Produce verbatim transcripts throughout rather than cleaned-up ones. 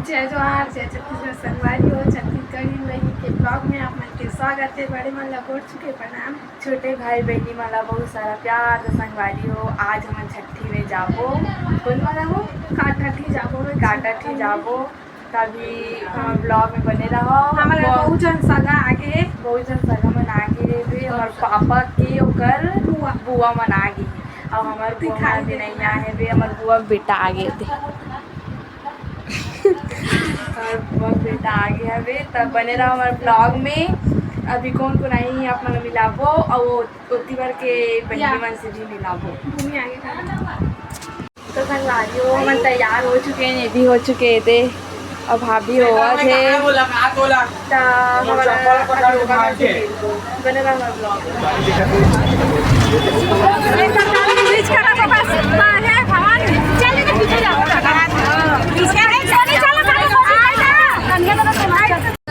जय जोहार, जय छत्तीसगढ़ संगवारी हो। छत्तीसगढ़ी बहिनी के vlog में आप मन के स्वागत हे। बड़े मन ला गोड़ छू के प्रणाम। छोटे भाई बहिनी मन ला बहुत सारा प्यार। तो संगवारी हो, आज हमन छट्ठी में जाबो। कौन वाला हो? काटाठी जाबो, काटाठी जाबो। तभी हमर vlog में बने रहो। हमर बहुत जन सगा आगे हे। बहुत जन सगा मन आगे हे। हमर पापा के ओकर बुआ। बुआ मन आगे हे। अब हमर बुआ मन भी नहीं आए हे। हमर बुआ के बेटा आगे हे। और बहुत बेटा आगे हवे, तब बने रहो हमर vlog में। अभी कौन कौन आई हे, आप मन मिलाबो, और ओती बर के बहिनी मन से भी मिलाबो। भूमि आगे का। तो संगवारी हो, हमन तैयार हो चुके हे, ये भी हो चुके हे, दे, अब भाभी होवत हे। त हमर अभी ओकर मन से मिलबो। बने रहो हमर vlog में।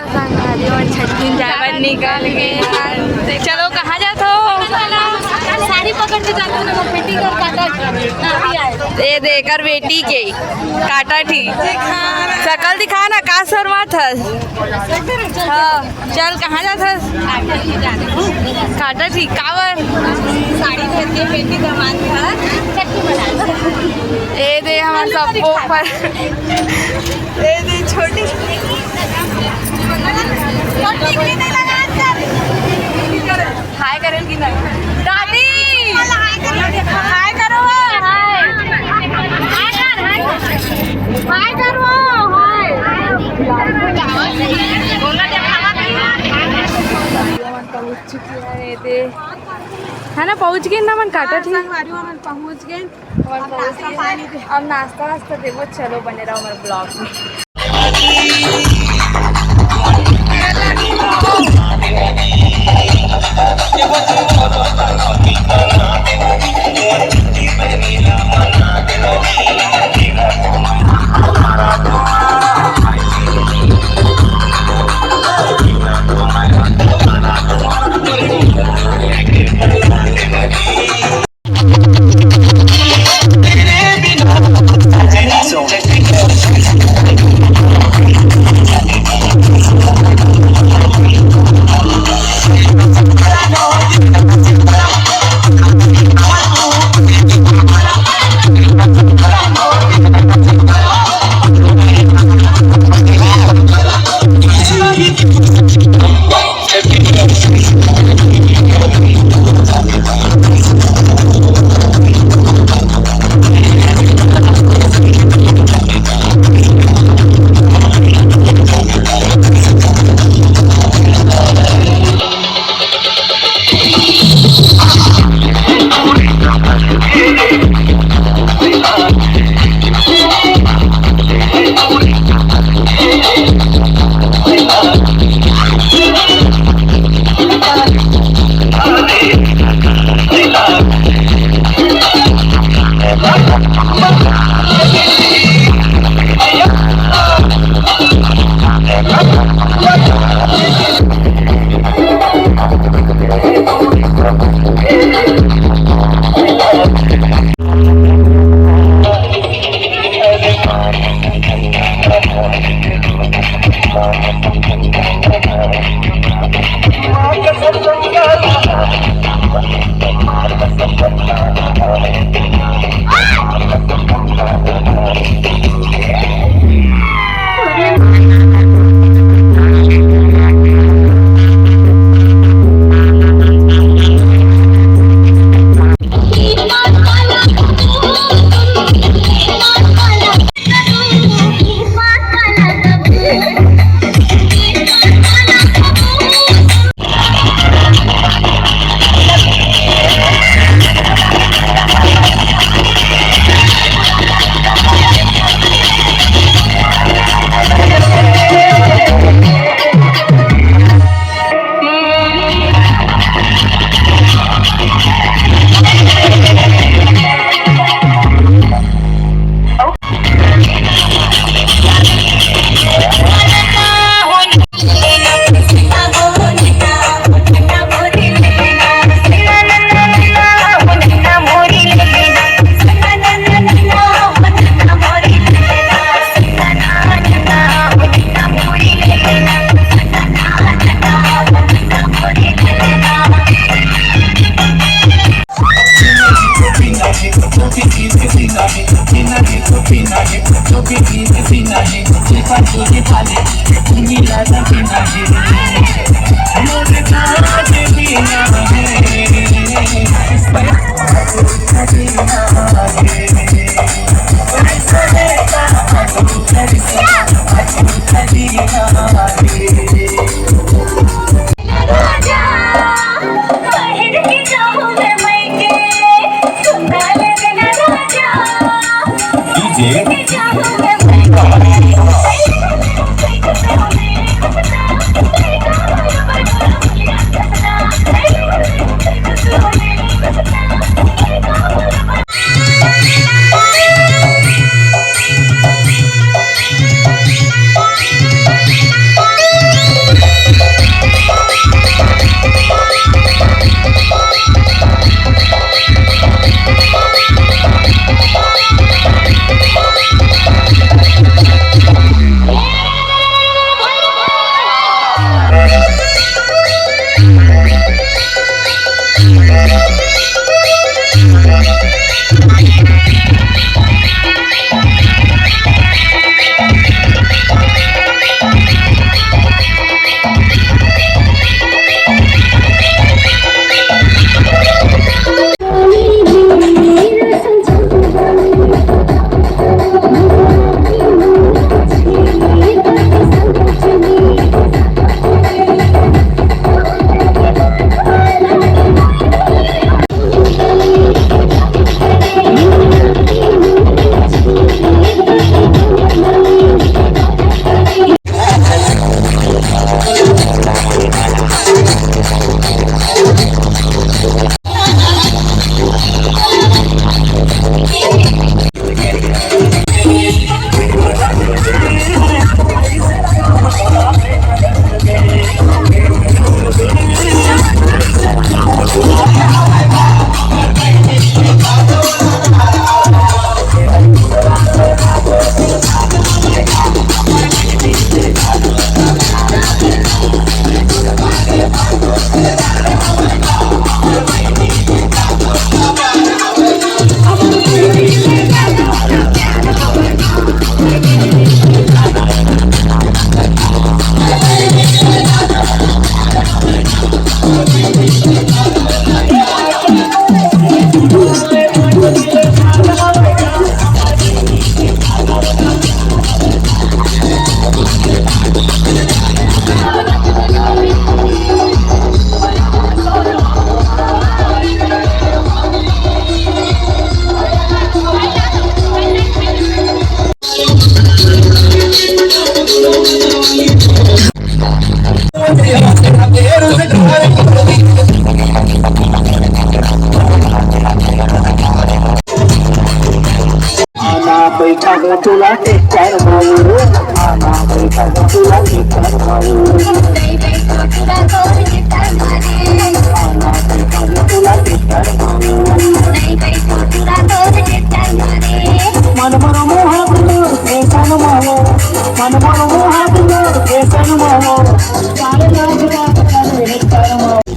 संगवारी हो, छट्ठी जाए बर निकल गए हन। चलो, कहाँ जात हो? साड़ी पकड़ के जात हो ना, पेटी कर काटा। ए दे, एकर बेटी के काटाठी। सकल दिखा ना, का शर्मात हस? हाँ। चल, कहाँ जात हस? काटाठी, काबर? साड़ी पहन के बेटी दामाद के हाथ छट्ठी मनाए। ए दे, हमर सबको ऊपर। ए दे, छोटी। छोटी के नहीं लगा कर। हाय करेल कि नहीं? दादी! हाय करो। हाय। हाय कर, हाय कर। हाय करो, हाय। हमन पहुंच चुके हैं, ये दे। है ना, पहुंच गए ना, हमन काटाठी। संगवारी हो, हमन पहुंच गए। हमन अब पहुंच नाश्ता गए। पानी दे। अब नाश्ता वास्ता देबो, चलो बने रहो हमर vlog में। आना बैठा हो तुला टेक्टर मारू, आना बैठा हो तुला टेक्टर मारू। आना बैठा हो तुला टेक्टर मारू। मन मोर मोहा दुलोर के सन मारो, मन मोर मोहा दुलोर के सन मारो। सारे लोग बात करे टेक्टर मारू।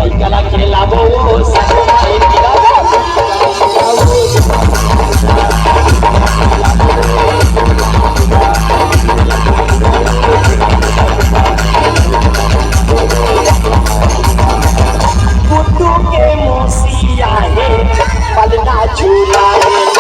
लइका ला खेलाबो, ओ ससुर माई पिलाबो। गुड्डू के मौसी आहे, पलना झूला हे।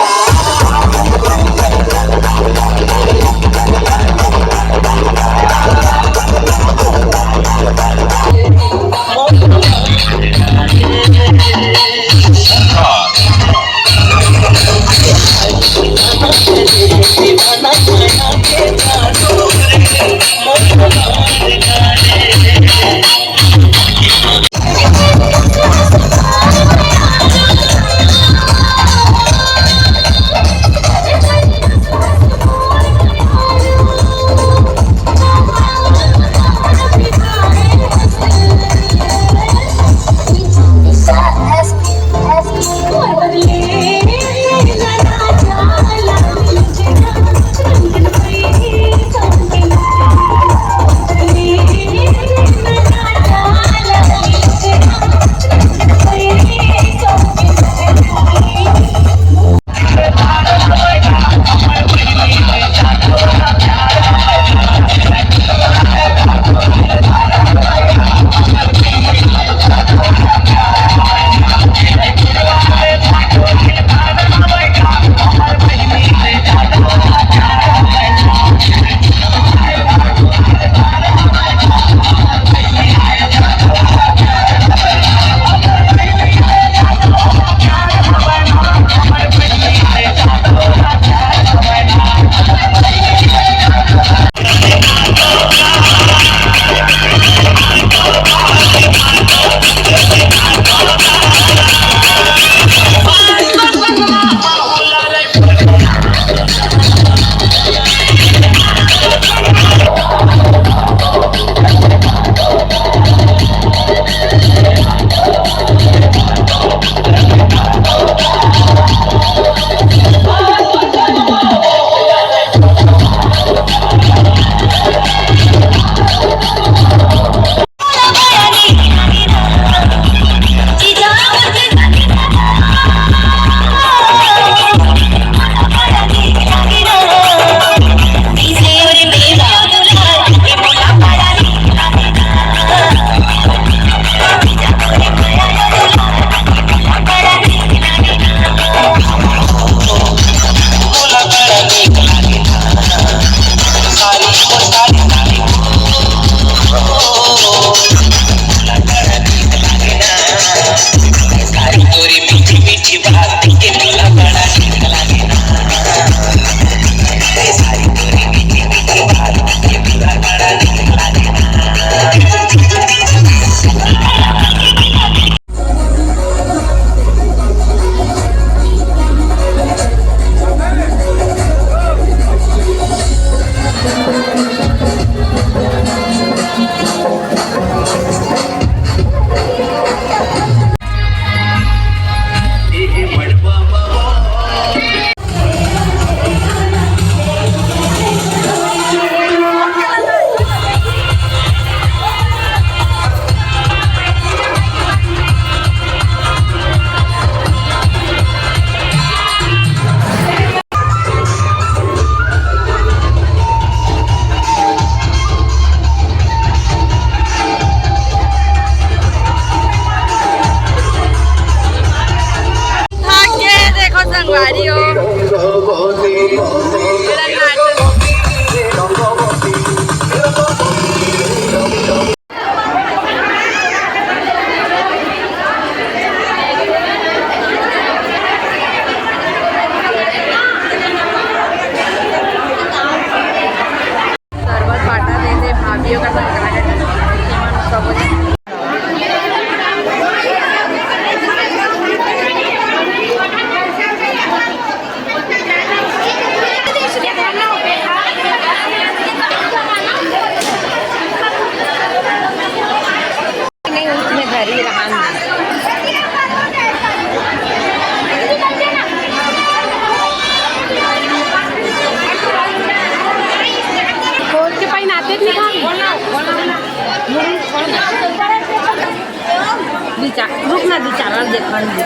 ना बेचारा देखन दे।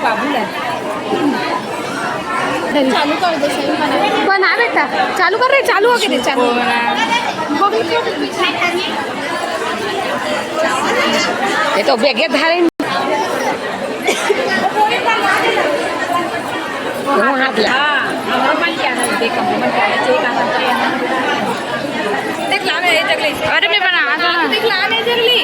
बाबू ला। चालू कर दे, सही बना। बना बेटा, चालू कर रे, चालू हो गए रे, चालू। ये तो बेगे धारे। वो हाथ ला। हाँ, हमारा मन क्या है, देख, हमारा मन क्या है, चाहिए, कहाँ से चाहिए। देख, ला, मैं ये जगली। अरे, मैं बना, हाँ, बना। देख, ला, मैं जगली।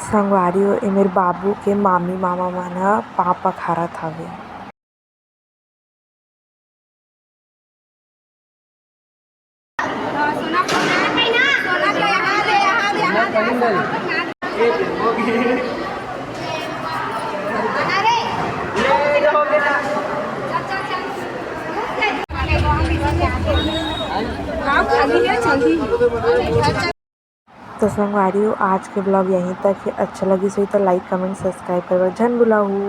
संगवारी हो, ए मेर बाबू के मामी मामा मन ह पाँव पखारत हवे। तो संगवारी हो, आज के vlog यहीं तक हे। अच्छा लगिस होही त like, comment, subscribe करे बर झन भुलाहू।